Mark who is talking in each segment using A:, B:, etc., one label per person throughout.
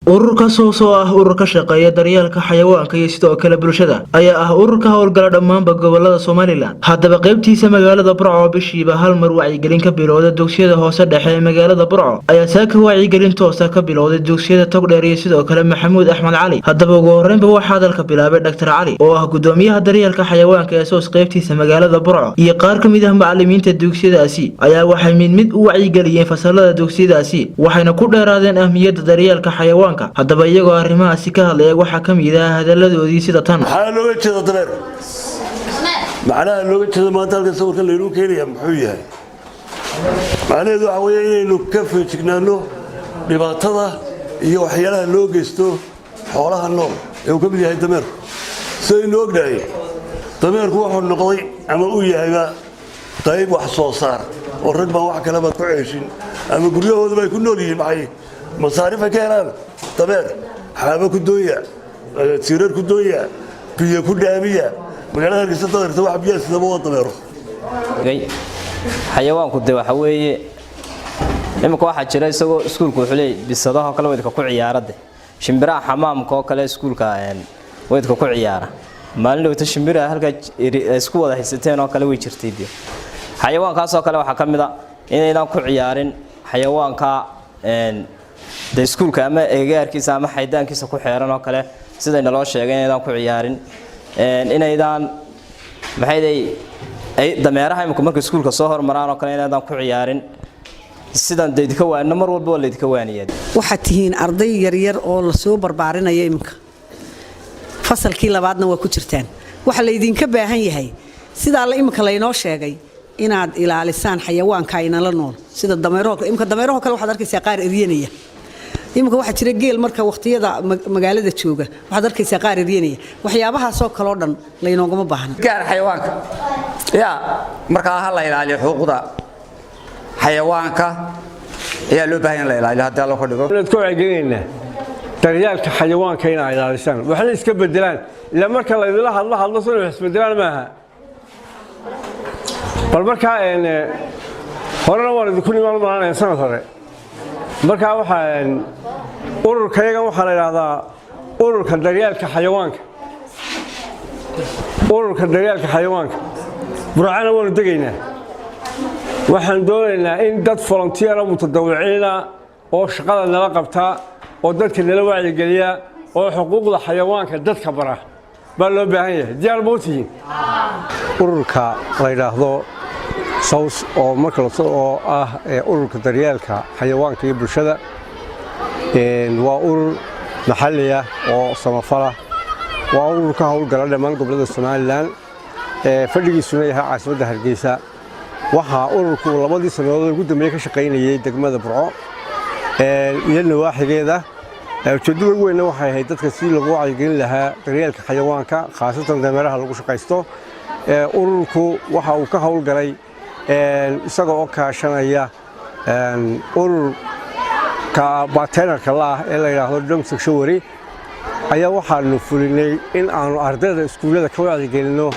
A: Ururka SOS, oo ah urur ka shaqeeya daryeelka xayawaanka iyo sidoo kale bulshada, ayaa ah urur ka howlgala dhammaanba gobolada Somaliland. Haddaba qaybtiisa magaalada Burco oo bishiiba hal mar wacyigelin ka bilowda dugsiyada hoose dhexe ee magaalada Burco, ayaa saaka wacyigelin toosa ka bilowday dugsiyada Togdheer iyo sidoo kale Maxamuud Axmed Cali. Haddaba ugu horreynba waxaa hadalka bilaabay Dhaktar Cali, oo ah gudoomiyaha daryeelka xayawaanka ee SOS qaybtiisa magaalada Burco, iyo qaar ka mid ah macalimiinta dugsiyadaasi ayaa waxay mid mid u wacyigeliyeen fasalada dugsiyadaasi, waxayna ku dheeraadeen ahmiyadda daryeelka xayawaanka. Haddaba iyagoo arrimahaasi ka hadlaya, waxaa ka mid ah hadaladoodii sida tan.
B: Maxaa looga jeeda dameer? Macnaha looga jeeda maanta halkan sawirkan laynuu keenaya muxuu yahay? Macnaheedu waxa weeye inaynu ka feejignaano dhibaatada iyo waxyaalaha loo geysto xoolaha nool ee uu ka mid yahay dameerku. Sidaynu ognahay, dameerku wuxuu noqday ama uu yahayba qayb wax soo saar oo rag baan wax kaleba ku ceeshin ama guryahooduba ay ku nool yihiin. Maxay masaarif ay ka helaan? Dameer xaabo ku doonya, tiirar ku doonya, biyo ku dhaamiya. Magaalada Hargeysa dadeerta wax biyaha sidaba waa dameero.
C: Xayawaanku de waxa weeye, iminka waxaa jira isagoo iskuulka wuxuu leeyay bisadahoo kale weydka ku ciyaara, de shimbiraha xamaamka oo kale iskuulka weydka ku ciyaara. Maalin dhowta shimbiraha halkaa isku wada haysateen oo kale way jirtay. De xayawaankaasoo kale waxaa ka mid a inaydaan ku ciyaarin xayawaanka de iskuulka ama eegaarkiisa ama xaydaankiisa ku xeeran oo kale. Siday naloo sheegay, inaydaan ku ciyaarin, inaydaan maxayday dameeraha imika marka iskuulka soo hormaraan oo kale inaydaan ku ciyaarin. Sidan de idinka waanino, mar walba waa laydinka waaniyaa.
D: Waxaad tihiin arday yaryar oo lasoo barbaarinaya. Iminka fasalkii labaadna waa ku jirtaan. Waxaa laydinka baahan yahay, sidaa la iminka laynoo sheegay, inaad ilaalisaan xayawaanka inala nool, sida dameeraho. Imika dameeraho kale waxaad arkaysaa qaar eryanaya. Iminka waxaa jira geel marka waqtiyada magaalada jooga waxaad arkaysaa qaar eryanaya. Waxyaabahaasoo kaloo dhan laynoogama baahna.
E: Gaar xayawaanka yaa markaa ha la ilaaliyo. Xuquuqda xayawaanka ayaa loo baahan in la ilaaliyo haddii Alla ka dhigo.
F: Waxaan ka wacyigelinaynaa daryeelka xayawaanka inay ilaalisaan, waxna iska bedelaan. Ilaa marka laydila hadlo hadlo soo wax isbedelaan maaha. Bal markaa horena waan idinku nimaan malanaya sanad hore. Markaa waxaa ururkayagan waxaa la idhaahdaa ururka daryeelka xayawaanka, ururka daryeelka xayawaanka. Burcana waanu degaynaa. Waxaan doonaynaa in dad volunteer ah, mutadawiciina oo shaqada nala qabtaa oo dadka nala wacyigeliya oo xuquuqda xayawaanka dadka bara baa loo baahan yahay. Diyaar ma u tihiin?
G: Ururka la yidhaahdo SOS, oo marka oo ah ururka daryeelka xayawaanka iyo bulshada, waa urur maxalli ah oo samafala. Waa urur ka howlgala dhammaan gobollada Somaliland, fadhigiisuna yahay caasimadda Hargeysa. Waxaa ururku 2dii sannadood ugu dambeeyey ka shaqaynayay degmada Burco iyo nawaaxigeeda. Ujeeddada ugu weynna waxay ahayd dadka si lagu wacyigelin lahaa daryeelka xayawaanka, khaasatan dameeraha lagu shaqaysto. Ururku waxa uu ka howlgalay isaga oo kaashanaya ururka partnerka la ah ee la yidhaahdo Dog Sanctuary, ayaa waxaanu fulinay in aanu ardayda iskuullada ka wacyigelinno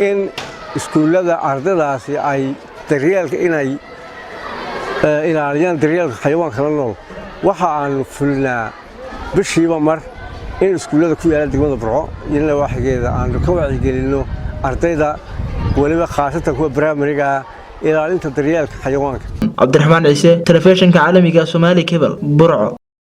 G: in iskuullada ardaydaasi ay daryeelka inay ilaaliyaan daryeelka xayawaanka la nool. Waxa aanu fulinaa bishiiba mar in iskuullada ku yaala degmada Burco iyo nawaaxigeeda aanu ka wacyigelinno ardayda, weliba khaasatan kuwa primary-ga, ilaalinta daryeelka xayawaanka.
A: Cabdiraxmaan Ciise, telefishinka caalamiga Somali Cable, Burco.